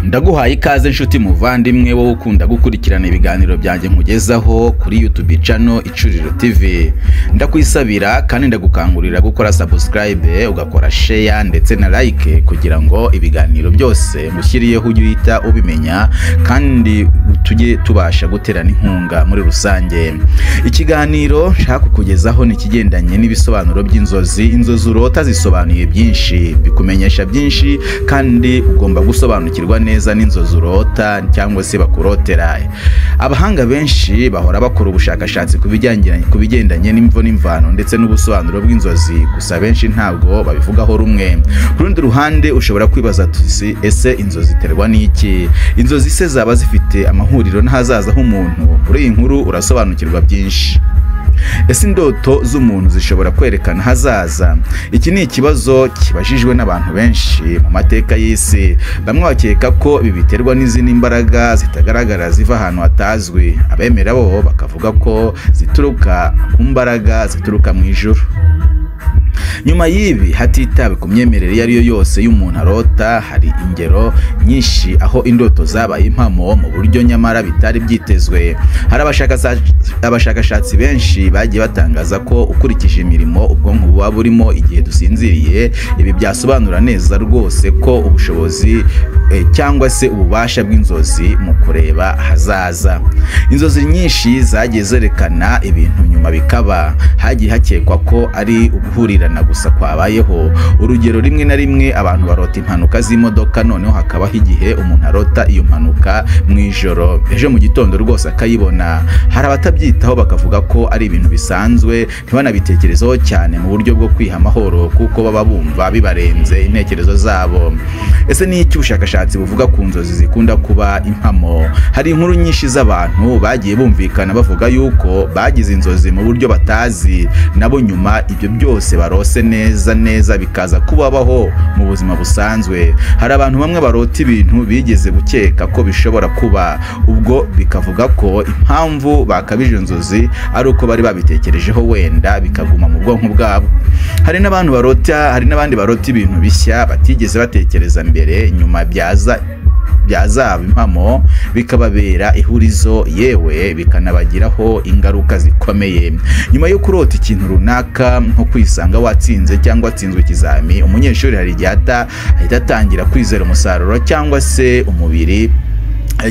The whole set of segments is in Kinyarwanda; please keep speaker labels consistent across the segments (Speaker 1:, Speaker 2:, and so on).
Speaker 1: Ndaguhaye ikaze nshuti muvandimwe, wowe ukunda gukurikirana ibiganiro byanjye nkugezaho kuri YouTube channel Icuriro TV. Ndakwisabira kandi ndagukangurira gukora subscribe, ugakora share ndetse na like, kugira ngo ibiganiro byose ngushyiriyeho ujye uhita ubimenya kandi tujye tubasha guterana inkunga muri rusange. Ikiganiro nshaka kukugezaho ni ikigendanye n'ibisobanuro by'inzozi. Inzozi urota zisobanuye byinshi, bikumenyesha byinshi, kandi ugomba gusobanukirwa neza n'inzozi urota cyangwa se bakurotera. Abahanga benshi bahora bakora ubushakashatsi ku bigendanye n'imvo n'imvano ndetse n'ubusobanuro bw'inzozi, gusa benshi ntabwo babivugaho rumwe. Ku rundi ruhande ushobora kwibaza tuti: ese inzozi ziterwa n'iki? Inzozi se zaba zifite amahuriro n'ahazaza h'umuntu? Muri iyi nkuru urasobanukirwa byinshi. Ese indoto z'umuntu zishobora kwerekana ahazaza? Iki ni ikibazo kibajijwe n'abantu benshi mu mateka y'isi. Bamwe bakeka ko ibi biterwa n'izindi mbaraga zitagaragara ziva ahantu hatazwi. Abemera bo bakavuga ko zituruka ku mbaraga zituruka mu ijuru. Nyuma y'ibi, hatitawe ku myemerere iyo ari yo yose y'umuntu arota, hari ingero nyinshi aho indoto zabaye impamo mu buryo nyamara bitari byitezwe. Hari abashakashatsi benshi bagiye batangaza ko ukurikije imirimo ubwonko buba burimo igihe dusinziriye, ibi byasobanura neza rwose ko ubushobozi cyangwa se ububasha bw'inzozi mu kureba ahazaza. Inzozi nyinshi zagiye zerekana ibintu nyuma bikaba, hagiye hakekwa ko ari uguhurirana gusa kwabayeho. Urugero, rimwe na rimwe abantu barota impanuka z'imodoka, noneho hakabaho igihe umuntu arota iyo mpanuka mu ijoro, ejo mu gitondo rwose akayibona. Hari abatabyitaho bakavuga ko ari ibintu bisanzwe, ntibanabitekerezeho cyane mu buryo bwo kwiha amahoro, kuko baba bumva bibarenze intekerezo zabo. Ese ni iki ubushakashatsi buvuga ku nzozi zikunda kuba impamo? Hari inkuru nyinshi z'abantu bagiye bumvikana bavuga yuko bagize inzozi mu buryo batazi nabo, nyuma ibyo byose barose neza neza bikaza kubabaho mu buzima busanzwe. Hari abantu bamwe barota ibintu bigeze gukeka ko bishobora kuba, ubwo bikavuga ko impamvu bakabije inzozi ari uko bari babitekerejeho, wenda bikaguma mu bwonko bwabo. Hari n'abantu barota, hari n'abandi barota ibintu bishya batigeze batekereza mbere, nyuma byazaba impamo bikababera ihurizo, yewe bikanabagiraho ingaruka zikomeye. Nyuma yo kurota ikintu runaka, nko kwisanga watsinze cyangwa watsinzwe ikizami, umunyeshuri hari igihe ahita atangira kwizera umusaruro cyangwa se umubiri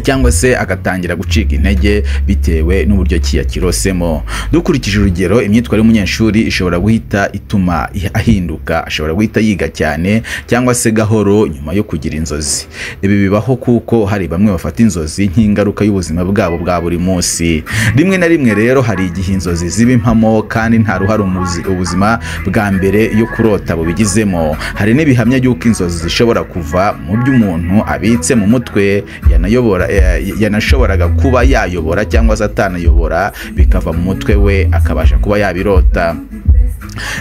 Speaker 1: cyangwa se agatangira gucika intege bitewe n'uburyo ki yakirosemo. Dukurikije urugero, imyitwarire y'umunyeshuri ishobora guhita ituma ahinduka, ashobora guhita yiga cyane cyangwa se gahoro nyuma yo kugira inzozi. Ibi bibaho kuko hari bamwe bafata inzozi nk'ingaruka y'ubuzima bwabo bwa buri munsi. Rimwe na rimwe rero hari igihe inzozi ziba impamo kandi nta ruhare ubuzima bwa mbere yo kurota bubigizemo. Hari n'ibihamya by'uko inzozi zishobora kuva mu byo umuntu abitse mu mutwe yanayobora, yanashoboraga kuba yayobora cyangwa se atanayobora, bikava mu mutwe we akabasha kuba yabirota.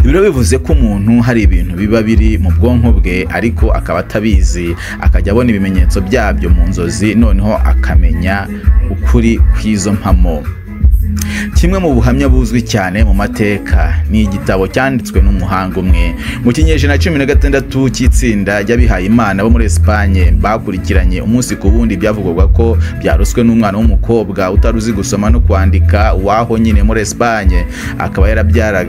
Speaker 1: Ibi rero bivuze ko umuntu hari ibintu biba biri mu bwonko bwe ariko akaba atabizi, akajya abona ibimenyetso byabyo mu nzozi, noneho akamenya ukuri kw'izo mpamo. Kimwe mu buhamya buzwi cyane mu mateka ni igitabo cyanditswe n'umuhanga umwe mu kinyejana 16 cy'itsinda ry'abihaye Imana bo muri Espagne bakurikiranye umunsi ku wundi byavugwaga ko byaroswe n'umwana w'umukobwa utari uzi gusoma no kwandika waho nyine muri Espagne, akaba yarabyara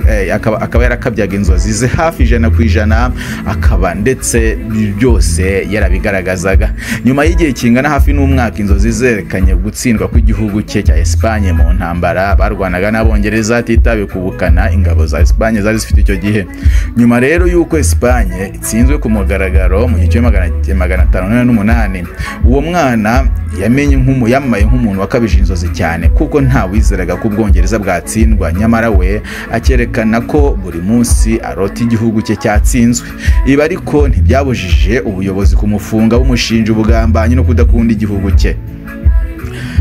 Speaker 1: akaba yarakabyaga inzozi ze hafi 100%, akaba ndetse byose yarabigaragazaga. Nyuma y'igihe kingana hafi n'umwaka, inzozi zerekanye gutsindwa kw'igihugu cye cya Espagne mu ntambara barwanaga n'Abongereza, atitaye ku bukana ingabo za Espagne zari zifite icyo gihe. Nyuma rero y'uko Espagne itsinzwe ku mugaragaro mu 1508, uwo mwana yamenye nk'umu yamamaye nk'umuntu wakabije inzozi cyane, kuko nta wizeraga ko Ubwongereza bwatsindwa, nyamara we akerekana ko buri munsi arota igihugu cye cyatsinzwe. Ibi ariko ntibyabujije ubuyobozi kumufunga bumushinja ubugambanyi no kudakunda igihugu cye.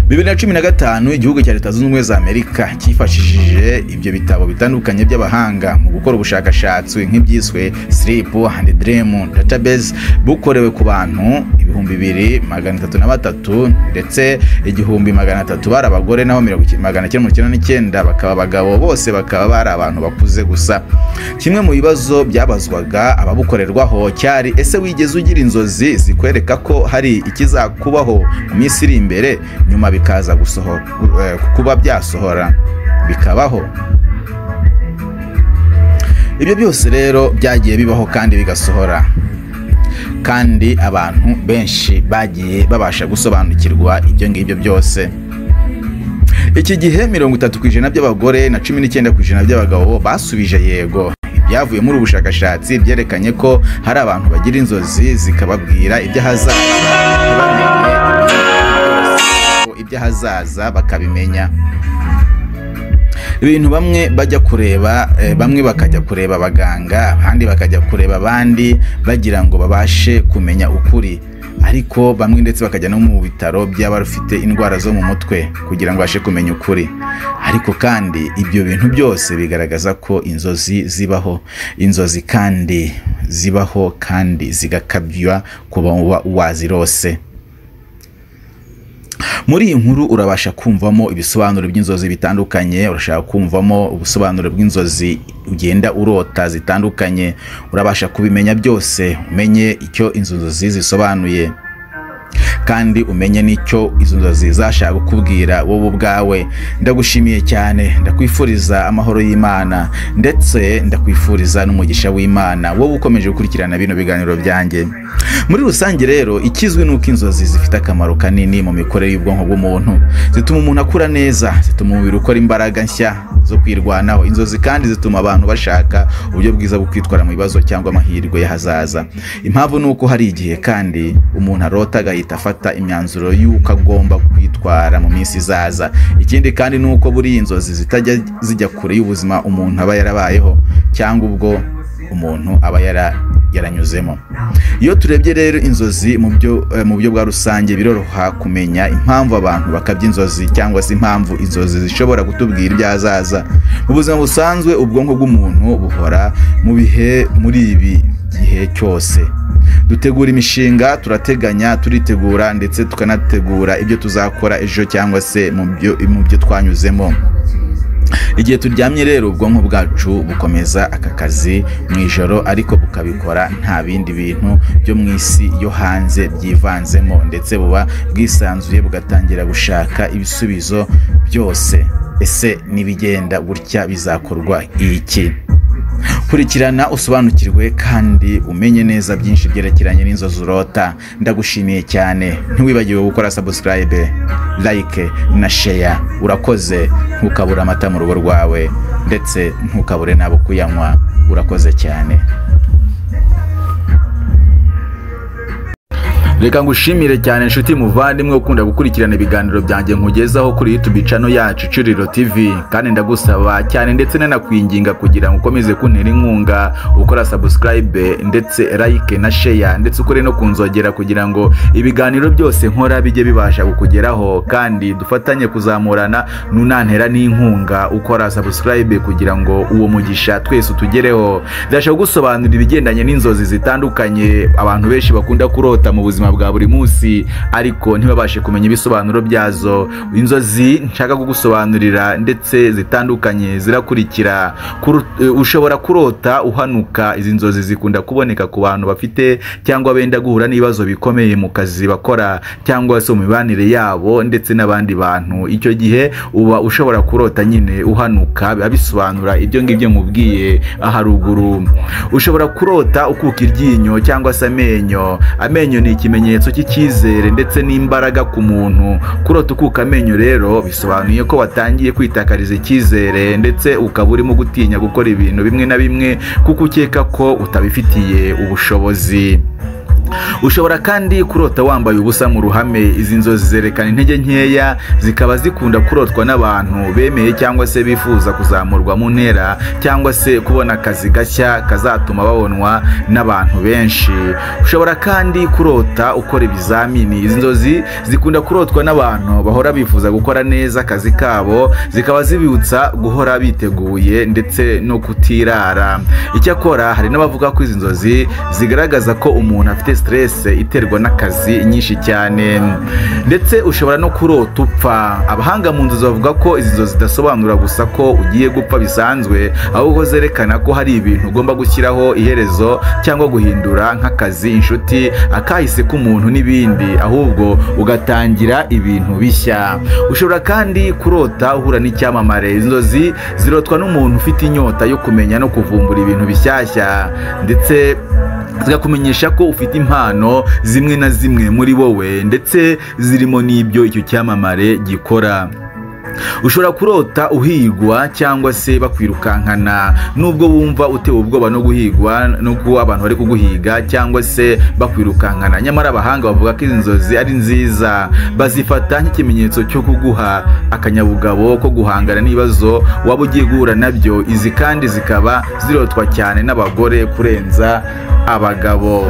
Speaker 1: 2015, igihugu cya Leta Zunze Ubumwe za Amerika cyifashishije ibyo bitabo bitandukanye by'abahanga mu gukora ubushakashatsi nk'ibyiswe Sleep and Dream Database, bukorewe ku bantu 2303 ndetse 1300 bari abagore, naho 999 bakaba abagabo, bose bakaba bari abantu bakuze gusa. Kimwe mu bibazo byabazwaga ababukorerwaho cyari: ese wigeze ugira inzozi zikwereka ko hari ikizakubaho mu minsi iri imbere, nyuma bikaza kuba byasohora bikabaho? Ibyo byose rero byagiye bibaho kandi bigasohora, kandi abantu benshi bagiye babasha gusobanukirwa ibyo ngibyo byose. Iki gihe 30% by'abagore na 19% by'abagabo basubije yego. Ibyavuye muri ubu bushakashatsi byerekanye ko hari abantu bagira inzozi zikababwira iby'ahazaza, ntibamenye iby'ahazaza bakabimenya. Ibintu bamwe bajya kureba, bamwe bakajya kureba abaganga, abandi bakajya kureba abandi bagira ngo babashe kumenya ukuri, ariko bamwe ndetse bakajya no mu bitaro by'abafite indwara zo mu mutwe kugira ngo babashe kumenya ukuri. Ariko kandi ibyo bintu byose bigaragaza ko inzozi zibaho, inzozi kandi zibaho kandi zigakabywa kuba wazirose. Muri iyi nkuru urabasha kumvamo ibisobanuro by'inzozi bitandukanye, urashaka kumvamo ubusobanuro bw'inzozi ugenda urota zitandukanye, urabasha kubimenya byose, umenye icyo izo nzozi zisobanuye kandi umenye n'icyo izo nzozi zashaka kukubwira wowe ubwawe. Ndagushimiye cyane, ndakwifuriza amahoro y'Imana ndetse ndakwifuriza n'umugisha w'Imana wowe ukomeje gukurikirana bino biganiro byanjye. Muri rusange rero, ikizwi nuko inzozi zifite akamaro kanini mu mikorere y'ubwonko bw'umuntu. Zituma umuntu akura neza, zituma umubiri ukora imbaraga nshya zo kwirwanaho. Inzozi kandi zituma abantu bashaka uburyo bwiza bwo kwitwara mu bibazo cyangwa amahirwe y'ahazaza. Impamvu ni uko hari igihe kandi umuntu arota agahita afata imyanzuro y'uko agomba kwitwara mu minsi izaza. Ikindi kandi ni uko buriya inzozi zitajya zijya kure y'ubuzima umuntu aba yarabayeho cyangwa ubwo umuntu aba yaranyuzemo. Iyo turebye rero inzozi mu buryo bwa rusange, biroroha kumenya impamvu abantu bakabya inzozi cyangwa se impamvu inzozi zishobora kutubwira iby'ahazaza. Mu buzima busanzwe ubwonko bw'umuntu buhora mu bihe muri ibi gihe cyose. Dutegura imishinga, turateganya, turitegura ndetse tukanategura ibyo tuzakora ejo cyangwa se mu byo twanyuzemo. Igihe turyamye rero ubwonko bwacu bukomeza aka kazi mu ijoro, ariko bukabikora nta bindi bintu byo mu isi yo hanze byivanzemo, ndetse buba bwisanzuye bugatangira gushaka ibisubizo byose. Ese nibigenda gutya bizakorwa iki? Kurikirana usobanukirwe kandi umenye neza byinshi byerekeranye n'inzozi urota. Ndagushimiye cyane, ntiwibagirwe gukora subscribe, like na share. Urakoze, ntukabure amata mu rugo rwawe ndetse ntukabure n'abo kuyanywa. Urakoze cyane. Reka ngushimire cyane inshuti muvandimwe ukunda gukurikirana ibiganiro byanjye nkugezaho kuri YouTube channel yacu Icuriro TV, kandi ndagusaba cyane ndetse nanakwinginga kugira ngo ukomeze kuntera inkunga ukora subscribe ndetse like na share, ndetse ukore no kunzogera kugira ngo ibiganiro byose nkora bijye bibasha kukugeraho, kandi dufatanye kuzamurana. Nunantera n'inkunga ukora subscribe kugira ngo uwo mugisha twese utugereho. Ndashaka gusobanurira ibigendanye n'inzozi zitandukanye abantu benshi bakunda kurota mu buzima bwa buri munsi, ariko ntibabashe kumenya ibisobanuro byazo. Inzozi nshaka kugusobanurira ndetse zitandukanye zirakurikira. Ushobora kurota uhanuka. Izi nzozi zikunda kuboneka ku bantu bafite cyangwa benda guhura n'ibibazo bikomeye mu kazi bakora cyangwa se mu mibanire yabo ndetse n'abandi bantu. Icyo gihe uba ushobora kurota nyine uhanuka, biba bisobanura ibyo ngibyo nkubwiye aharuguru. Ushobora kurota ukuka iryinyo cyangwa se amenyo. Amenyo ni ikimenyetso cy'icyizere ndetse n'imbaraga ku muntu. Kurota ukuka amenyo rero bisobanuye ko watangiye kwitakariza icyizere ndetse ukaba urimo gutinya gukora ibintu bimwe na bimwe kuko ukeka ko utabifitiye ubushobozi. Ushobora kandi kurota wambaye ubusa mu ruhame. Izi nzozi zerekana intege nkeya, zikaba zikunda kurotwa n'abantu bemeye cyangwa se bifuza kuzamurwa mu ntera cyangwa se kubona akazi gashya kazatuma babonwa n'abantu benshi. Ushobora kandi kurota ukora ibizamini. Izi nzozi zikunda kurotwa n'abantu bahora bifuza gukora neza akazi kabo, zikaba zibibutsa guhora biteguye ndetse no kutirara. Icyakora hari n'abavuga ko izi nzozi zigaragaza ko umuntu afite stress iterwa n'akazi nyinshi cyane. Ndetse ushobora no kurota upfa. Abahanga mu nzozi bavuga ko izi nzozi zidasobanura gusa ko ugiye gupfa bisanzwe, ahubwo zerekana ko hari ibintu ugomba gushyiraho iherezo cyangwa guhindura, nk'akazi, inshuti, akahise k'umuntu n'ibindi, ahubwo ugatangira ibintu bishya. Ushobora kandi kurota uhura n'icyamamare. Inzozi zirotwa n'umuntu ufite inyota yo kumenya no kuvumbura ibintu bishyashya, ndetse zigakumenyesha ko ufite impano zimwe na zimwe muri wowe, ndetse zirimo n'ibyo icyo cyamamare gikora. Ushobora kurota uhigwa cyangwa se bakwirukankana. Nubwo wumva utewe ubwoba no guhigwa no kuba abantu bari kuguhiga cyangwa se bakwirukankana, nyamara abahanga bavuga ko izi nzozi ari nziza, bazifata nk'ikimenyetso cyo kuguha akanyabugabo ko guhangana n'ibibazo waba ugiye guhura nabyo. Izi kandi zikaba zirotwa cyane n'abagore kurenza abagabo.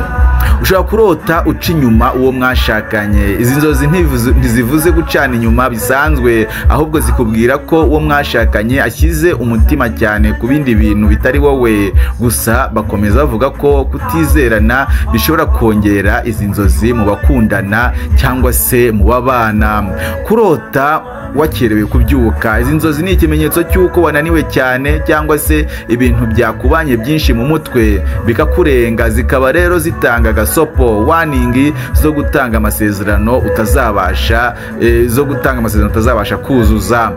Speaker 1: Ushobora kurota uca inyuma uwo mwashakanye. Izi nzozi ntizivuze gucana inyuma bisanzwe, ahubwo zikubwira ko uwo mwashakanye ashyize umutima cyane ku bindi bintu bitari wowe. Gusa bakomeza bavuga ko kutizerana bishobora kongera izi nzozi mu bakundana cyangwa se mu babana. Kurota wakerewe kubyuka. Izi nzozi ni ikimenyetso cy'uko wananiwe cyane cyangwa se ibintu byakubanye byinshi mu mutwe bikakurenga. Zikaba rero zitanga agasopo, warning zo gutanga amasezerano utazabasha zo gutanga amasezerano utazabasha kuzuza.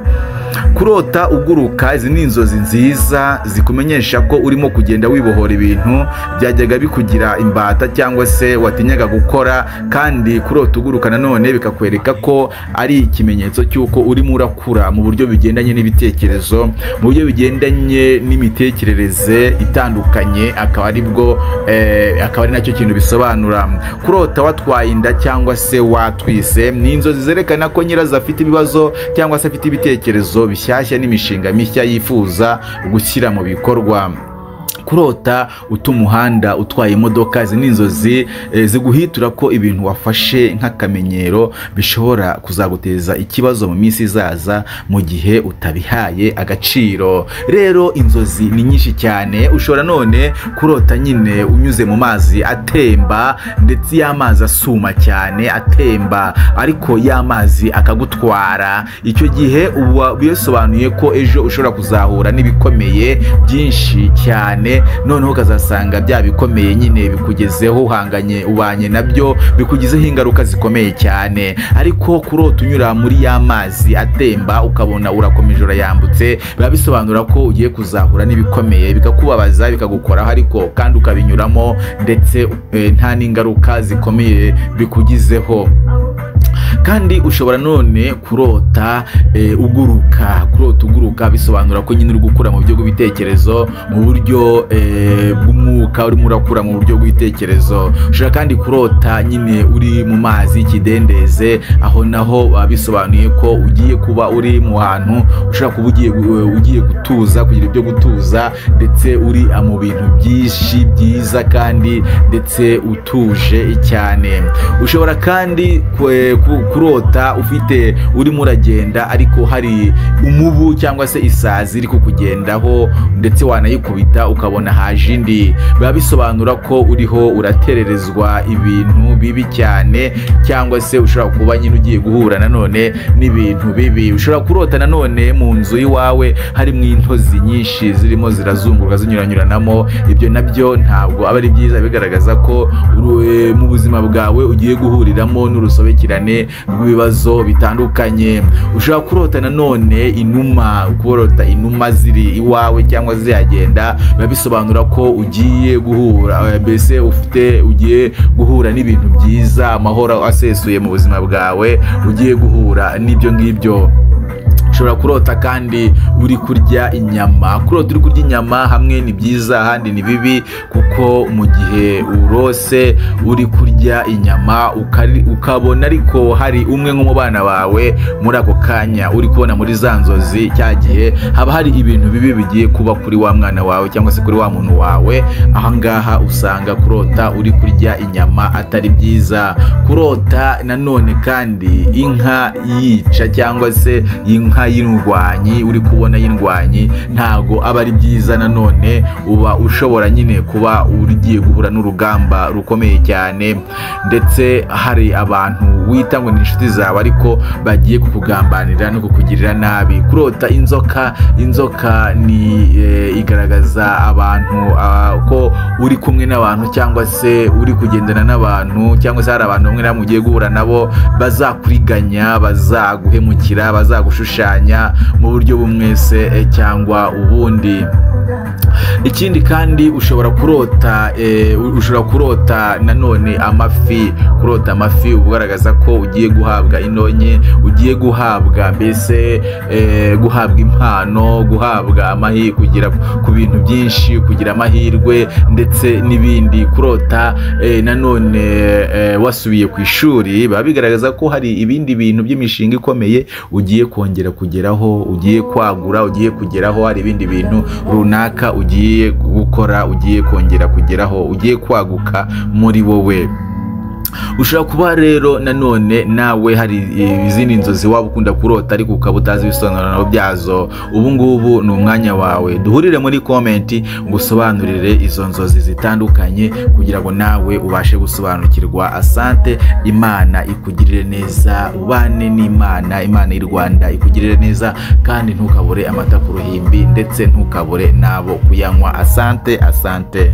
Speaker 1: Kurota uguruka. Izi ni inzozi nziza zikumenyesha ko urimo kugenda wibohora ibintu byajyaga bikugira imbata cyangwa se watinyaga gukora. Kandi kurota uguruka nanone bikakwereka ko ari ikimenyetso cy'uko urimo urakura mu buryo bigendanye n'ibitekerezo, mu buryo bigendanye n'imitekerereze itandukanye, akaba ari bwo akaba ari nacyo kintu bisobanura. Kurota watwaye inda cyangwa se watwise ni inzozi zerekana ko nyirazo afite ibibazo cyangwa se afite ibitekerezo bishyashya n'imishinga mishya yifuza gushyira mu bikorwa. Kurota uta umuhanda utwaye imodoka. Izi ni inzozi ziguhitura ko ibintu wafashe nk'akamenyero bishobora kuzaguteza ikibazo mu minsi izaza mu gihe utabihaye agaciro. Rero inzozi ni nyinshi cyane. Ushobora none kurota nyine unyuze mu mazi atemba, ndetse y'amazi asuma cyane atemba, ariko y'amazi akagutwara. Icyo gihe uba bisobanuye ko ejo ushobora kuzahura n'ibikomeye byinshi cyane, noneho ukazasanga bya bikomeye nyine bikugezeho, uhanganye ubanye nabyo, bikugizeho ingaruka zikomeye cyane. Ariko kurota unyura muri ya mazi atemba ukabona urakomeje urayambutse, biba bisobanura ko ugiye kuzahura n'ibikomeye bikakubabaza, bikagukoraho, ariko kandi ukabinyuramo ndetse nta n'ingaruka zikomeye bikugizeho. Kandi ushobora none kurota uguruka. Kurota uguruka bisobanura ko nyine uri gukura mu buryo bw'ibitekerezo, mu buryo bw'umwuka, urimo urakura mu buryo bw'ibitekerezo. Ushobora kandi kurota nyine uri mu mazi y'ikidendeze, aho naho biba bisobanuye ko ugiye kuba uri mu hantu ushobora kuba ugiye gutuza, kugira ibyo gutuza, ndetse uri mu bintu byinshi byiza kandi ndetse utuje cyane. Ushobora kandi kurota ufite urimo uragenda ariko hari umubu cyangwa se isazi iri kukugendaho, ndetse wanayikubita ukabona haje indi. Biba bisobanura ko uriho uratererezwa ibintu bibi cyane, cyangwa se ushobora kuba nyine ugiye guhura nanone n'ibintu bibi. Ushobora kurota nanone mu nzu iwawe harimo intozi nyinshi zirimo zirazunguruka zinyuranyuranamo. Ibyo nabyo ntabwo aba ari byiza, bigaragaza ko mu buzima bwawe ugiye guhuriramo n'urusobekerane rw'ibibazo bitandukanye. Ushobora kurota nanone inuma. Kurota inuma ziri iwawe cyangwa zihagenda biba bisobanura ko ugiye guhura, mbese ufite ugiye guhura n'ibintu byiza, amahoro asesuye mu buzima bwawe, ugiye guhura n'ibyo ngibyo. Ushobora kurota kandi uri kurya inyama. Kurota uri kurya inyama hamwe ni byiza, ahandi ni bibi, kuko mu gihe urose uri kurya inyama ukabona ariko hari umwe nko mu bana bawe muri ako kanya uri kubona muri za nzozi, cya gihe haba hari ibintu bibi bigiye kuba kuri wa mwana wawe cyangwa se kuri wa muntu wawe. Ahangaha usanga kurota uri kurya inyama atari byiza. Kurota nanone kandi inka yica cyangwa se inka inka y'indwanyi uri kubona y'indwanyi ntago aba ari byiza, nanone uba ushobora nyine kuba ugiye guhura n'urugamba rukomeye cyane, ndetse hari abantu wita ngo ni inshuti zawe ariko bagiye kukugambanira no kukugirira nabi. Kurota inzoka, inzoka ni igaragaza abantu ko uri kumwe n'abantu cyangwa se uri kugendana n'abantu, cyangwa se hari abantu bamwe na bamwe ugiye guhura nabo bazakuriganya, bazaguhemukira, bazagushushanya mu buryo bumwe se cyangwa ubundi. Ikindi kandi ushobora kurota nanone amafi. Kurota amafi ugaragaza ko ugiye guhabwa indonke, ugiye guhabwa mbese guhabwa impano, guhabwa amahirwe, kugira ku bintu byinshi, kugira amahirwe ndetse n'ibindi. Kurota nanone wasubiye ku ishuri biba bigaragaza ko hari ibindi bintu by'imishinga ikomeye ugiye kongera kugeraho, ugiye kwagura, ugiye kugeraho, hari ibindi bintu runaka ugiye gukora, ugiye kongera kugeraho, ugiye kwaguka muri wowe. Ushobora kuba rero nanone nawe hari izindi nzozi waba ukunda kurota ariko ukaba utazi ibisobanuro byazo. Ubu ngubu ni umwanya wawe, duhurire muri komenti ngusobanurire izo nzozi zitandukanye kugira ngo nawe ubashe gusobanukirwa. Asante, Imana ikugirire neza, ubane n'Imana, Imana y'u Rwanda ikugirire neza, kandi ntukabure amata ku ruhimbi ndetse ntukabure n'abo kuyanywa. Asante, asante.